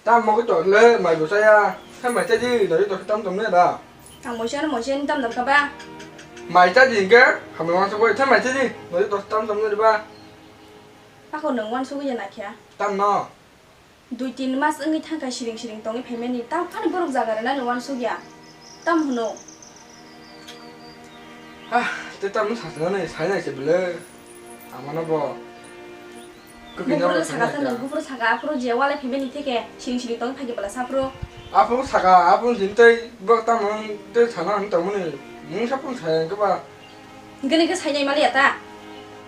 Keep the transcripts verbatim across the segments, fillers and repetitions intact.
Tam mo to le mai bo saya. Tha mai cha di, no to tam tam ne da. Ang moisa no moisa ni tam dam ka ba. Mai cha di ke, ham mo sa ko tha mai cha di, no to tam tam ne ba. Ako nang wan su ya na kya. Tam no. Dui tin mas wngwi thangkha siring siring tongwi phaimani, tamo phano borok jaga rwnani uansukya. Tamo hwno? Ah, tei tamo sasinani sainai se bwle. Amano bo. Kwkwi buphuru no saka sainai thani, kha. Buphuru saka, aphuru je wale phaimani theke siring siring tongwi phaikhe bwla saphuru. Aphuru saka, aphuru jin tei bo tamo tei sana hwn tongmani. Mungsa phuru saya khe ba. Hingke ningke sainai maliya ta?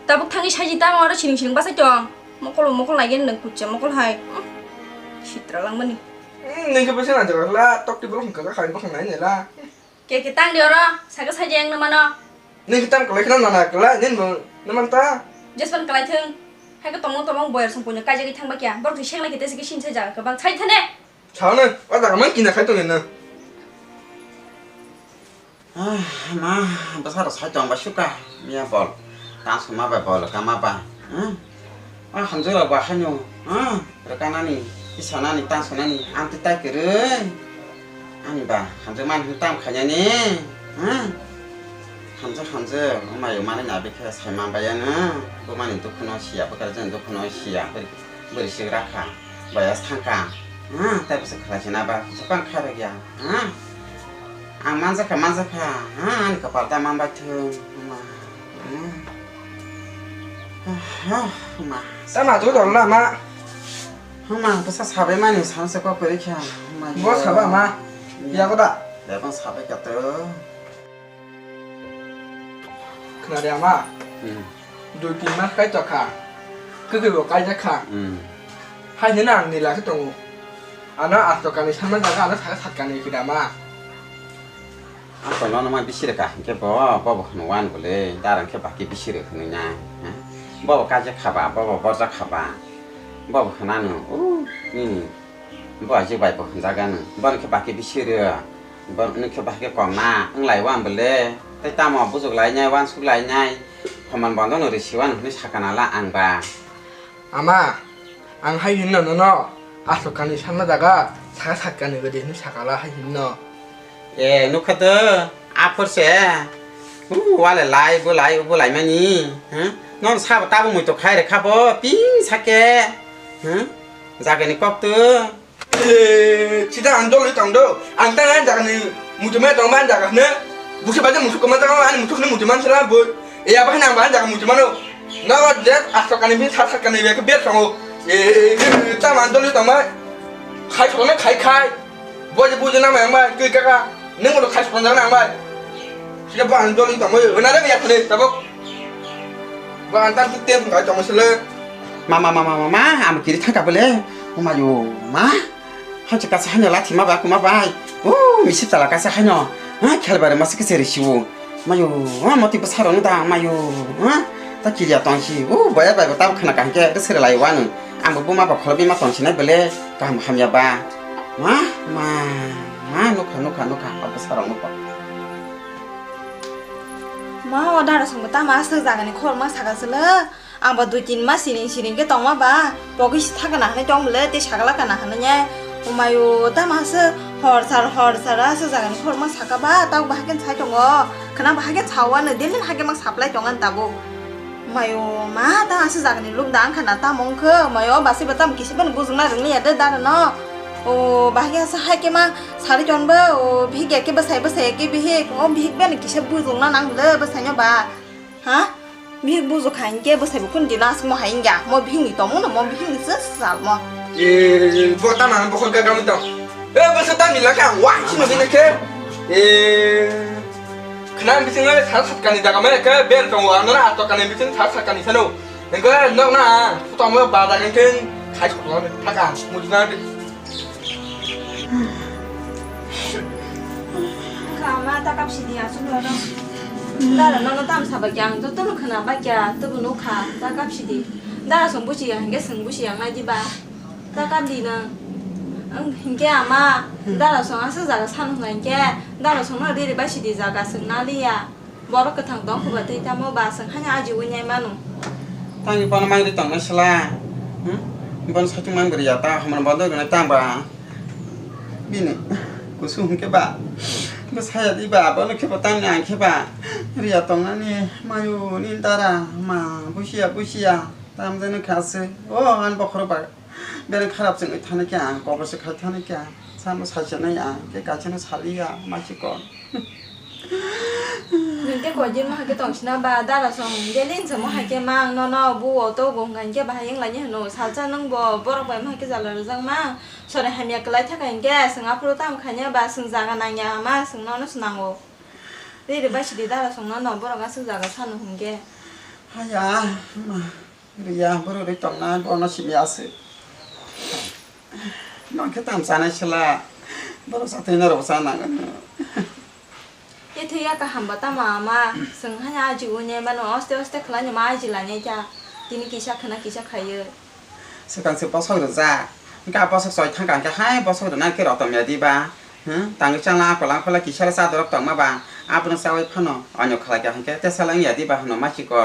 Tabuk thangwi saiji tamo aro siring siring bachai tong. Mokol bo mokol naigani nwng kuchia mokol hai. Umm, sitra langmani. Umm, ningke bwsai nang jaga la, tokti borok hingka kha khai bwkhang nai nai la. Ke ke tang di oro, saka saiji ang nwmano. Ningke tang kwlai kheno nana kwlai, nin bo nwman ta? Jespan kwlai thung. Hai khe tongmung tongmung boyar song puino kaijagwi thangba kya. Borok thwi senglai khe tesa khe sinsa jaga kwbang sai thane. Sao nang, o jaga mang kina khai tongni nang. Ah, ma, bwsarok sai tong bai suka. Miya bol. Tang suma bai bol kama ba. Hmm? Ah, hamjwk rok ba haino. Ah, rwkanani, tisanani, tang sanani, ang twi tai kwrwi. Ani ba, hamjwk man hwn tam khainani. Hmm? Hamjwk, hamjwk, wng mayo manwi na bikhe sai man bai ano. Bo mani dukhuno siya, bwkha jani dukhuno siya. Bwrwi swk rakha, boyas thangkha, ha, tei bwswk khlai se na ba, bwswk bang khairok ya, ha. Ang manjakha, manjakha, ha, ani kwpal da man bai thung, ma, ha, ma. Tama tu dol na ma. Ha, ma, bwsa sabai mani sana se kok kwrwi kha, ma. Bo saba ma, ya ko da? Ya bang sabai ka to. Khna de ama. Hmm. Dui tin mas kai tokha. Kwkwi bo kaijak kha. Hmm. Hai hino ang nila khe tongo. Ano asto kani sanma jaga ano saka sat kani kida ma. Ang to nono ma bisi rwkha hinkhe bo, bo bo khno wan bole, darang khe baki bisi rw khno nya. Ha? Bo bo kaijak kha ba, bo bo borjak kha ba. Bo bo khna no, uh, nini. Bo aji bai bo hwnjaga nw. Bono khe baki bisi rw. Bono khe bahai khe kongna wng lai o ang bole. Tei tamo bujuk lainai, uansuk lainai. Homan bondo no risi uan hwnwi sakana la ang ba. Ama, ang hai hinno nono. Aswk kani sanna jaga, saka satkani gede hwnwi sakala hai hinno. E, nukha do, aphor se. U, wale lai, bo lai, bo lai mani. Huh? Non sabo tabo mui to khai rekha bo, ping sake. Huh? Jagani kok to. Eh, chida ang dol tong do. Ang tang ang jaga ni muchuma tong ban jaga ne. Busi baja musu koma jaga ani musu ne muchuma sala bo. Eh, apa nang ban jaga muchuma no. Na wa je asok ani bi sat sat kani be ke ber tongo. Eh, ta man dol tong ma. Khai sokna khai khai. Bo je bujo na ma yang ba ke kaka. Neng mo khai sokna jaga na ma. Sida bo ang dol tong mo. Na re ya ne tabok. Bo ang tan tu tem khai tong sele. Ma, ma, ma, ma, ma, ma, amo kiri thangka bole. O ma yo, ma. Hachi kasa haino lathi ma ba kuma bai. O, misip tala kasa haino. Ha, khel bare masa kese risiu. Ma yo, ha, moti bwsaro no da, ma yo. Ha, ta kiriya tong si. O, boya bai ta khana kaham ke sere lai wanu. Ang bo ma ba kholo bi ma tong sinai bole. Kaham hamya ba. Ma, ma, ma, nukha, nukha, nukha. Abo saro nukha. Ma, o dara songbo ta ma sa jagani khor ma saka sele. Ang ba dui tin mas siring siring khe tongma ba, pogwi si thaka na hinwi tong bole, tei sagala kana hinwi ya. Omayo, tamo se hor sar, hor sar, aswk jagani khorokma saka ba, tabuk bahai khe sai tongo. Khwna bahai khe sao ano, daily bahai khe mang supply tong ani tabuk. Omayo, ma, ta aswk jagani look da wngkha na, tamo wngkhe, omayo, basi ba tamo kisa phano bujukna rwngya de dara no. O, bahai khe asa hai khe ma sari ton ba, o, bihik ya khe bwsai, bwsai ya khe bihik, o, bihik beno kisa bujukna nang bole, bwsai no ba. Ha? Bihik buju kha hinkhe bwsai bukhuni dino aswkmo hai wngya. Mo bihikni tongmungno mo bihikni se salmo. E, bo tamo ang bokhol gagamwi tong. E, bwsa tamni lakhe ang wak sino bini khe. E, khna bisingo sal satkani jaga maya khe bel tongo, ang nana atok kani bising sal satkani sano. Engko nokna, tamo badak engke khai sokla thaka, mujna. Wngkha ama ta kapsidi aswk no. Dara nono tam saba khe ang jotono khwna bakya, tobo nukha ta kapsidi. Dara song buchi ya hinkhe swng buchi ya nai diba. Ta kapdi no. Ang hinkhe ama dara song aswk jaga sano hwnkha hinkhe dara song no riri bai sidi jaga swng naliya. Borok kwthang tong khe ba tei tamo ba swng haino ajiui nai mano. Tangni bono mangri tongmani sla. Hmm? Bono saichung man bwrwi ya ta, hamar bondo rwnai tang ba. Bini kusu hwnkhe ba. Bo saya di ba, bono khe bo tang ang khe ba. Riya tongnani mayu ni dara ma busia busia. Tam jani kha se. O an bokhorok ba. Bere kharap chwngwi thani khe ang, kobor se khai thani khe ang. Samo saichunai ang, khe kaisa no saliya, masi kon. Nwng tei koi din mo hai khe tong sina ba, dara song hwnkhe lin se mo hai khe mang nono bu o to bo hwnkha hwnkhe bahai wng laini hwno, salsa nwng bo borok bai mo hai khe jala rwjak ma, sori hamya kwlai thaka hwnkhe swng aphuru tamo khaina ba, swng jaga nangya ma, swng nono swnango. Riri bai sidi dara song nono borok aswk jaga sanu hwnkhe. Haya, ma. Riya, borok rwi tongnai, bono simi aswk. Nokhe tam chanai sela. Borok satwi norok cha nang. Ethei ya kaham ba tamo ama, swng hanya aji uni mano oste oste khlai ma aji lanya kya. Tini kisa khna kisa khaiyo. Swkang se bosok rwjak. Hingke a bosok choi thangka hingke hai bosok rwna khe rotom ya di ba. Hmm? Tangwi changla akola akola kisa le cha dorok tongma ba. Abono chawi phano onyo khlai kha hingke te salang ya di ba hano machiko.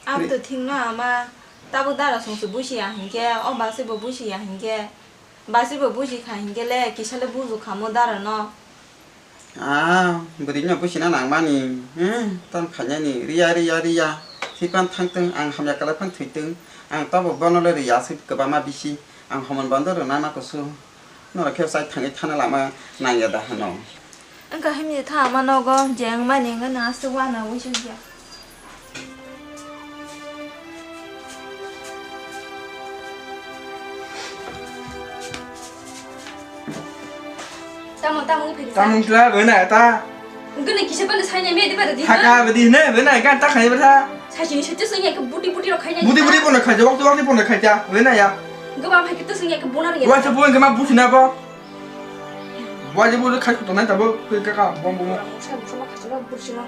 Abo to thik no ama, tabuk dara song se busi ya hinkhe, o basi bo busi ya hinkhe, basi bo busi kha hinkhe le kisa le buju kha mo dara no. Ah, bwrwi no busi na nang mani, eh, tam khainani, riya, riya, riya, thwi phan thang tong, ang hamya kwlai phan thwi tong, ang tabuk bono le riya, aswk kwbangma bisi, ang homon bondo rwna na kusu. Norok khe sai thangwi thana lama nangya da hano. Wngkha himni tha ama nogo je wngmani wngkha nang aswk uanao uijakya. Tamo, tamo wngphai Tamo wngkha bwna ta. Wngkha nang kisa bwna saina me diba rwdi. Haka bwdi ne bwna kan ta khai bwtha. Saisini sotto songya khe buti buti rok khaina. Buti buti bono khaija, wakti wakti bono khaija, wena ya. Gabang hai khe to songya khe bona rwya. Waisa bo wngkha ma busi na bo. Waisa bo khai kuto nai tabo, khe kaka bom bom. Sa busi ma khaija ba busi ma.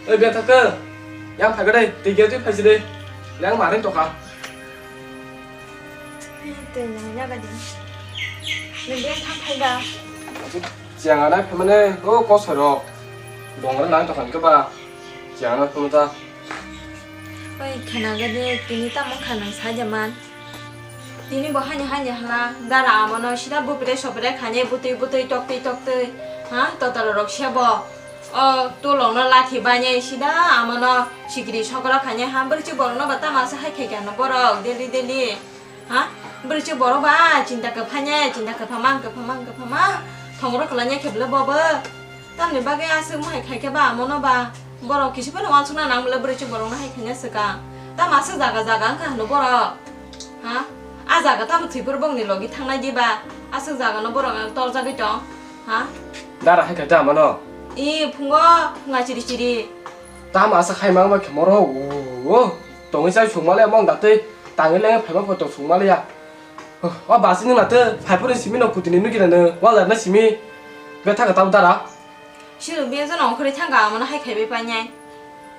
Oi, Bethaka, yang phai dai, twi gate phai dai, yang maring toka. Twi nang ya gadi. Nang yang thang phai da. Chiang anai phaimane, o kosoi rok, dongra nang toka hingke ba, chiang anai phaimata. Oi, khana gadi, tini tamo khanang sajaman. Tini bo hani hani hala dara amono sida bupre sopre khani butwi butwi toktwi toktwi ha totoro rok sebo o tulong no lathi bainai sida amono sikiri sokra khani ha bwrwichi borok no ba tama se hai khaikha no borok daily daily ha bwrwichi borok ba chinta kwphanya chinta kwphama kwphama kwphama thongro kwlanya khe bwle bobo. Tamni bagwi aswk mohai khaikhe ba amono ba borok kisa phano uansukna nang bwle bwrwichi borokno hai khaina swkang. Tamo aswk jaga jaga wngkha hwnwi borok? Ha? A jaga tamo thwipor bongni logi thangnai diba? Aswk jagano borok torjagwi tong. Ha? Dara hai khaita amono. I phungo phunga chiri chiri. Tamo aswk hai mangma khe moro o tongwi chai sungmale mong datwi tangwi lengwi phaima photo sungmaliya. O basi nung nate phaiphuru simi no kutini nugina nung walar na simi. Bethaka tamo dara. Siro biya jona ongkhorwi thangka amono hai khaibai painai.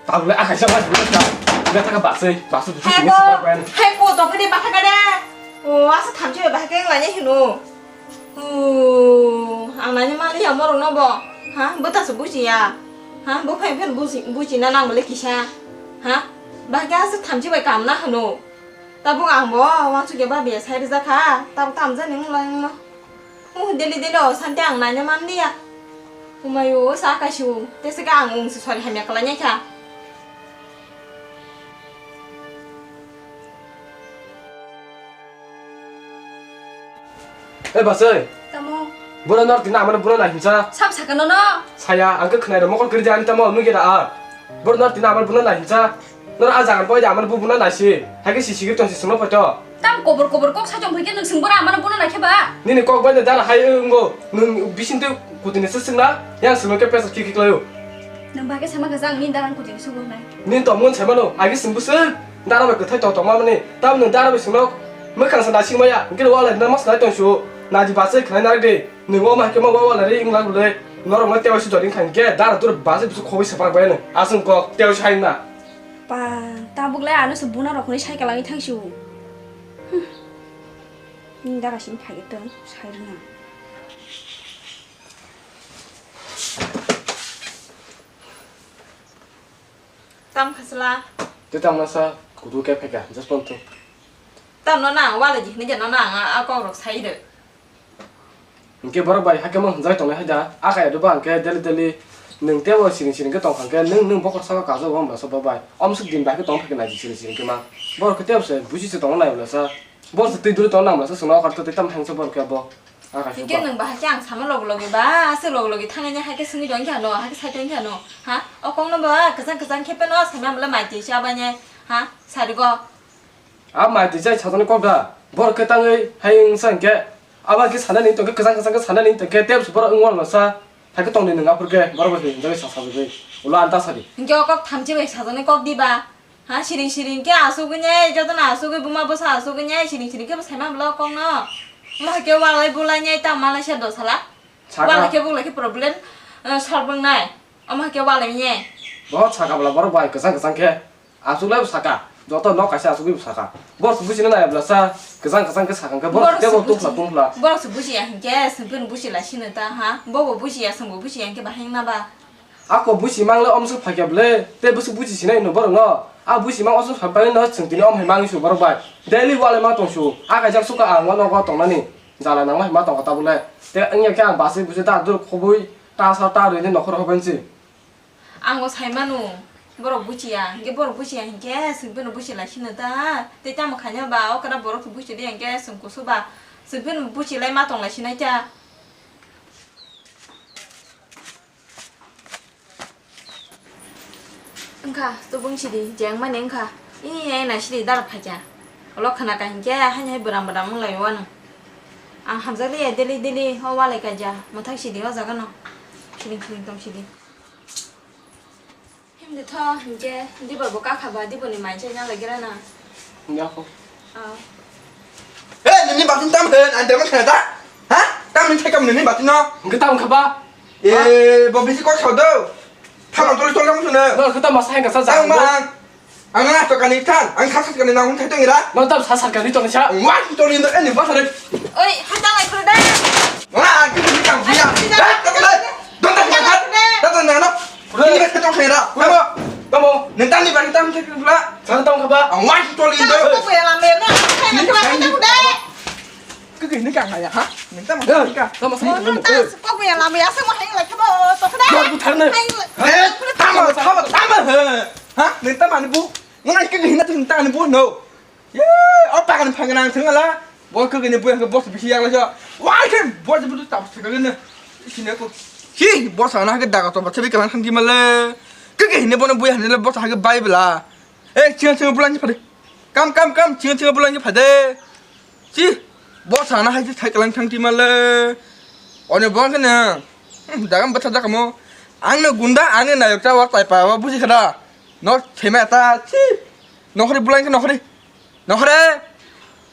Tabule akai sa basi bethaka basi basi busu Hai simi ko, sipra pain. Hai ko to phede bathaka de. O asa thamchi bai bahai keng lanya hino. O ang nani mani ya morok no bo. Ha bwta se bujiya. Ha bo phai phen buji buji na nang bole kisa. Ha bahai asa thamchi bai kam na hino. Tabuk ang bo uansukya ba biya sai rijak kha, tabuk tamjani wng lai wngno. Uh, daily daily o santi ang naina manliya. Umayo, sa kaisiu, tesa khe ang wngsi sori hamya kwlainai kha. Ei basai. Tamo. Bura nor tina amar bura na hinsa. Sam saka nono. Saya, ang khe khnairo mokol kiri jani tamo nugi da a. Bura nor tina amar bura na hinsa. Nor a jagan poi da amar bu bura na si. Hage si sigir tong si sungno photo. Tam kobor kobor kok sa jong phaikhe nwng swng bura amar bura na khe ba. Nini kok bai da dara hai wnggo. Nwng bising twi kutini se swngna. Yang swngno khe pesa kiki klaio. Nwng ba khe sama khe jang ni darang kutini sugo nai. Nini tong mun sai mano. Agi swng bu swng. Dara bai kwthai tong tongma mani, tamo nwng dara bai swngno mwkhang se naising maya, hwnkhe wala rina mas nai tong su, naidi bachai khwnai narik di, nwng omo hai khe ma wala ri wng lag le, norok no tewa si jori wngkha hwnkhe dara dura bachai bwswk khogwi se prak bai nwng, aswk kok tewa si hai wngna. Pa, tabuk lai ano se buna rok hwnwi sai kalangwi thang si o. Hmm. Nini dara sini phai tong sai rwna. Tam khasla. Te tam nasa kudu ke pheka, just pon tu. Tam no na, wala ji, ni jano na, a kok rok sai de. Hingke borok bai, hakhe mo hwnjai tongnai hai da, a kaya doba hingke daily daily nwng tebo siring siring khe tong kha hingke nwng, nwng bokhor saka kajak bo wng bwlasa borok bai. Omswk din bai khe tong phai khe nai siring siring khe ma. Borok khe tebo se buji se tongna nai bwlasa. Borok se twi duri tongna nang bwlasa chwngno okar twi tamo thangsa borok khe bo. A kaisa Hingke ba. Nwng bahai khe ang sama logi logi ba, aswk logi logi thangya hai khe swngwi tong kha no, hai khe sai tong kha no. Ha? O kok no ba kwchang kwchang khe phano sai ma bwla mai twi cha ba ne. Ha? Sari go. A mai twi chai sajani kok da. Borok khe tangwi hai wngsa hingke. Abo khe sanani tongkhe kwchang kwchang khe sanani tongkhe tebo se borok wng wano sa. Hai khe tongdi nwng aphuru khe borok bai hwnjagwi sa sajagwi. Ulo ang ta sadi. Hingke o kok thamchi bai sajani kok di ba. Ha siring siring khe asugwi ne jotono asugwi buma bwsa asugwi ne siring siring khe bo saima bwla o kok no. Mo hai khe walai bulai ne ta malai se do sala. Saka. Walai khe bulai khe problem, eh, solve wngnai. Omo hai khe walai ne. Bo saka bwla borok bai kwchang kwchang khe. Aswk lai bo saka, joto nok kaisa aswk bo saka. Bo se buchina nai bwlasa, kwchang kwchang khe sakang khe, bo Borok se tebo buchi-, tungphla tungphla. Borok se buchiya hinkhe, chwng phano buchi lai sino ta ha. Bo bo buchiya, chwng bo buchiya hinkhe bahai wngna ba. Ako buchi mang le omswk phaikya bwle, tei bwswk buchi sinai no borok no. A buchi mang oswk phapai no chwng tini om hai mang su borok bai. Daily wale ma tong su, a kaijak suka ang o nogo tongnani. Jala nang ma hai ma tong kha tabuk le. Tei wngya khe ang basi buchi ta dur khobui ta sa ta rwini nokhor hoben si. Ang bo sai mano, borok buchiya, hinkhe borok buchiya hinkhe chwng phano buchi lai sino ta. Tei tamo khaina ba, o kwrak borok se buchi di hinkhe chwng kusu ba, chwng phano buchi lai ma tong lai sinai ta. Wngkha, tubung sidi, je wngmani wngkha. Ini ya ena sidi dara phaikya. Olo khna ka hinkhe, haini hai bwram bwram wng lai o ano. Ang hamjak liya daily daily, o walai kaija, mwthak sidi o jaga no. Siling siling tong sidi. Himdi tho, hinkhe dibo bo kakha ba, dibo ni mai chai na lagi rana. Yako. Ah. Eh, nini batin tam hen, ang dema khna ta? Ha? Tam ni thekam nini batin no? Hingke tam kha ba? Eh, bo bisi kok sao do. Thama toli toli kamu sunu. No, khe tam masa hingka sa Ang jang. Mang. Ang na to kani than, ang khasa kani na hung thai tong ira. No tam sa sa kani tong sa. Ang wa toli no, eh, ni basa re. Oi, hata lai khur da. Wah, aku ni kang dia. Dah, tak lai. Don't tak lai. Tak lai na no. Ini ka tong khaira. Tamo. Tamo. Nentang ni bari tam thek pula. Sa tam kha ba? Ang wan toli do. Tamo ko ya lambe na. Ni kain. Ke ke ni ka ya ha? Nentang ma ka. Tamo sa. Ko ya lambe ya sa mo hai lai ka ba. To ka. Ko bu thar na. Eh, tamo, tamo, tamo. Ha? Nentang ma ni bu. Ngai ke ke na nentang ni bu no. Ye, o pakan phankna ang thwng ala. Bo kwkwi ni buya khe boss bisi yak lai sa. Wai khe boss budu tap thwkagwi no. Sini ko. Hi, boss ana khe daga to bacha bi kalang thang di male. Kwkwi ni bono buya hanile boss ha khe bai bla. Eh, chinga chinga bulan phade. Kam, kam, kam, chinga chinga bulan phade. Chi, boss ana hai thai kalang thang di male. One bo khe na. Hmm, daga bacha daga mo. Ang no gunda, ang no nayok cha wa tai pa wa buji khada. No thema ta. Chi. Nokhri bulan khe nokhri. Nokhre.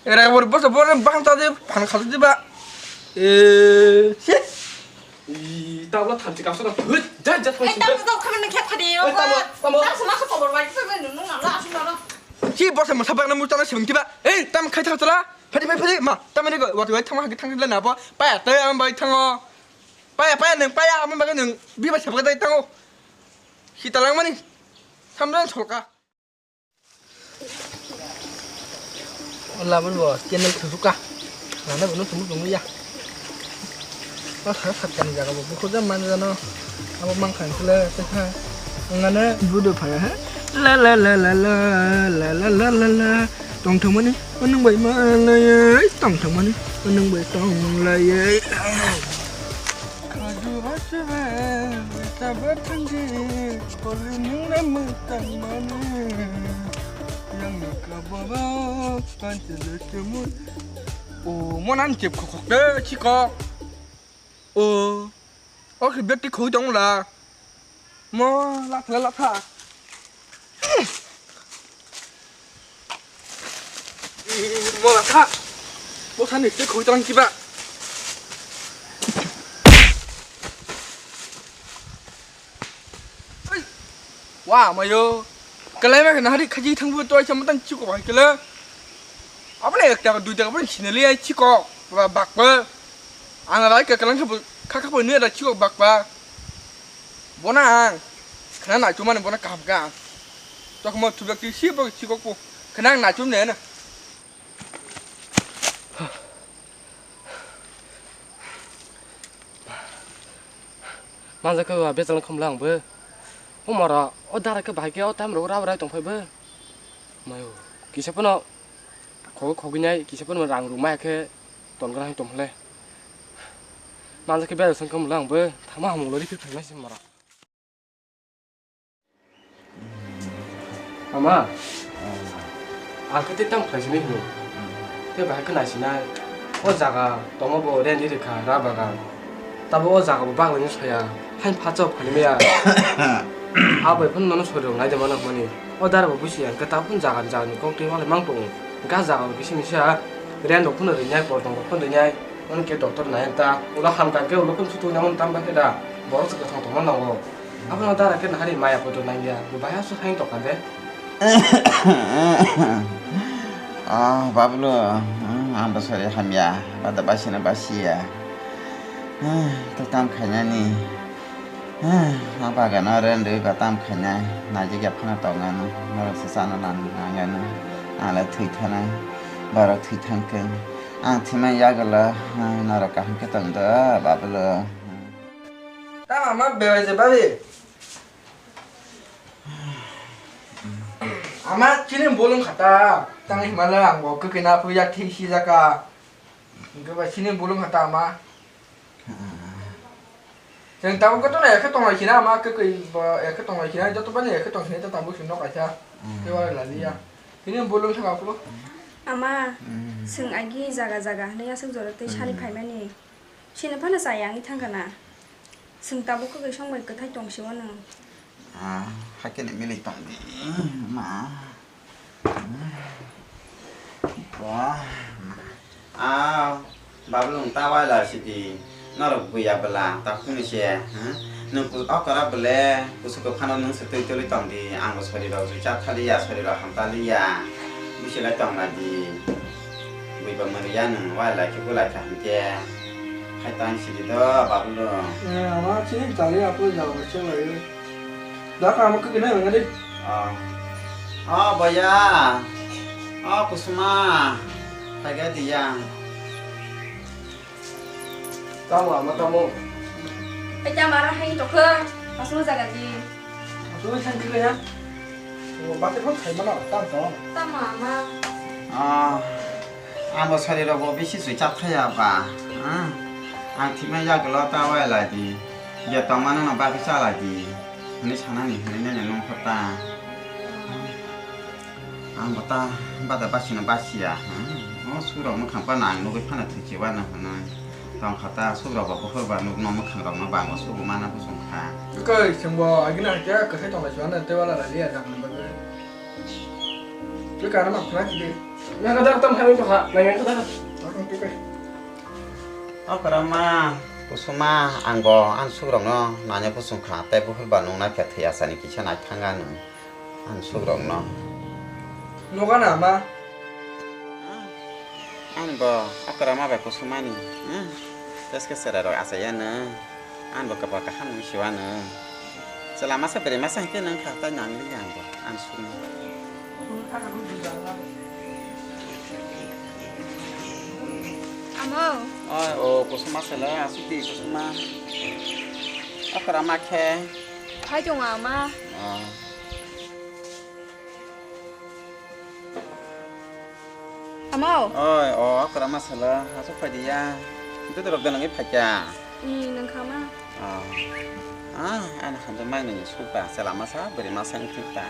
Era bor bor bor bang ta de phan khadu de ba. Eh, shit. I tabla thamchi kaso na. Hut, ja, ja, thamchi. Ei, tamo to khamani khe phadi. Ei, tamo, tamo. Tamo sama ko bor bai sa nung nang la asu na. Chi bor sama sabak na muta na sibing tiba. Ei, tam khai thak tala. Phadi, phadi, phadi, ma. Tamani go, wati wai thang ha thang la na bo. Paya, te am bai thango. Paya, paya nang paya, am bai nang. Bi bai sabak dai thango. Sitalang mani. Samran solka. O laban bo channel thusuka. Nana bono thumu thumu ya. O thang satkani jaga bo bukhur jam man jano. Abo mang khang sile se kha. Ngana budo phaya ha. La la la la la. Tong thangmani. O nung bai ma la ya. Tong thangmani. O nung bai tong la ya. Kaju basu ba. Sabar tanggi. Koli nung na mutang mani. Yang ni kababa kan jelas semut. O, mo nan chep khok khok de chiko. O, o khe beti khoi dong la. Mo la tha la tha. Mo la tha. Mo thani te khoi tang kiba. Wa mayo. Kalai ma khe nahari khaji thangbu to aisa matang chikok bai kele. Abone ek taka dui taka boni sinali ai chikok ba bakpa. Ang rai ka kalang khabu khakha boni da chikok bakpa. Bona ang khana na chumani bona kaham ka. Tokmo thubak ti si bo chikok po. Khana ang na chum ne na. Manjak khe ba bejal khumla ang bo. O mora o dara khe bahai khe o time rok rab rai tong phai bo. Mayo kisa phano khogwi khogwi nai kisa phano rang rw maya khe ton gana hai tong le. Manjak khe bejal song khumla ang bo thangma hamung lori phai phai nai se mora. Ama, ang khe tei tamo khlai sini hino. Tei bahai khe naisinai. O jaga tongma bo rent ri rikha ra bagan. Tabo o jaga bo baglaino saya. Hain phacha phali maya. Abai phano nono sori rok nai de mano mani. O dara bo busi ang khe tabo phano jaga ni jaga ni kok twi walai mang tongo. Ga jaga bo kisi misa rent rok phano rinai, por tong rok phano rinai. Mani khe doctor nai ta. Ulo hamkha khe ulo phano sutu nang tam ba khe da. Borok se kwthang tongma nango. Abono dara khe nahari maya photo nangya, bo bahai aswk hai tongkha de. Ah, Bablu, hmm, ang bo sori hamya, bada basina basiya. Ah, to tam khainani. Ah, a bagano rent rwi ba tam khainai, naijak ya phano tongano, norok se chana nang nangano, ang le thwi thanai, borok thwi thangkhe. Ang thwimani yagulo, ah, norok kaham khe tong do, Bablu. Tamo ama bebai se bari. Ama chini bolong khata. Tang himala ang bo kwkwi na phuya thik si jaka. Hingke ba chini bolong khata ama. Cheng tabo koto na ekhe tong lai khina ama kwkwi bo ekhe tong lai khina joto bani ekhe tong khina ta tabo sino kaisa. Te wala laliya. Chini bolong thaka phulo. Ama, chwng agi jaga jaga hinwi aswk jorok tei sani phaimani. Chini phano chaya wngwi thangkha na. Chwng tabuk kwkwi song bai kwthai tong si-o nwng. Ah, hakhe ni milwi tong di, ma. Wah, ma. Ah, Bablu nwng ta waila sidi. Norok buya bwla, ta phungni se, ha? Nwng ku-, okora bwle, kusu kwphano nwng se twi twlwi tong di, ang bo sori rok jui chat thaliya, sori rok ham taliya. Bisi lai tong lai di. Buiba mwnwi ya nwng, wai lai khe bulai kha hinkhe. Hai tang sidi do, Bablu. Eh, ama chini tali apo jao se lai. Da ka ama khe nai ngai. Ah. Oh, boya. Oh, Kusuma. Phai ga di ya. Tamo ama tamo. Ai tamo ara hai tokha. Asmo jaga di. Asmo sang khe ya. O bate phone khai mano tam to. Tamo ama. Ah, ang bo sari rok bo bisi sui chap khaya ba. Ah, ang thima ya glo ta wai lai di. Ya tong mano no ba cha lai di. Ni sana ni ni ni nong khota. Ang bo ta bada basino basiya, hmm? O sukrok mwkhang phano ang nugwi phano thwichi uanw hwnwi tongkha ta, sukrok bo buphur ba nukno mwkhang rokno bango sugo mana bwsong kha. Kwkwi chwngbo agini hakhe kwthai tonglaisi uanw tei wala raliya jakni bagwi. Twi kana ma khwna kidi. Nang kadar tam hai tongkha, nang yang kadar. Tong twi kai. O kwrwngma, Kusuma, ang bo ani sukrokno nanya bwsong kha, tei buphur ba nukna khe thwi asani kisa nai thang anw. Ang sukrokno. Noga na ma? Ang bo okra ma bai kusumani. Hmm. Teske sera rok asai ya no. Ang bo kapa kaham nung siwa no. Chwla masa bwrwi masa hwnkhe nang kha tai nang li ang bo. Ang sukni. Amo. Oi, o kusuma sela asuk di kusuma. Okra ma khe. Phai tong ama. Oh. Amo. Oi, o, okra masala, asuk phai diya. Itu tu rok dalangwi phai kya? Ni nang khama. Oh. Ah, ana khanjo mai nang supa, sela masa, beri masa itu ta.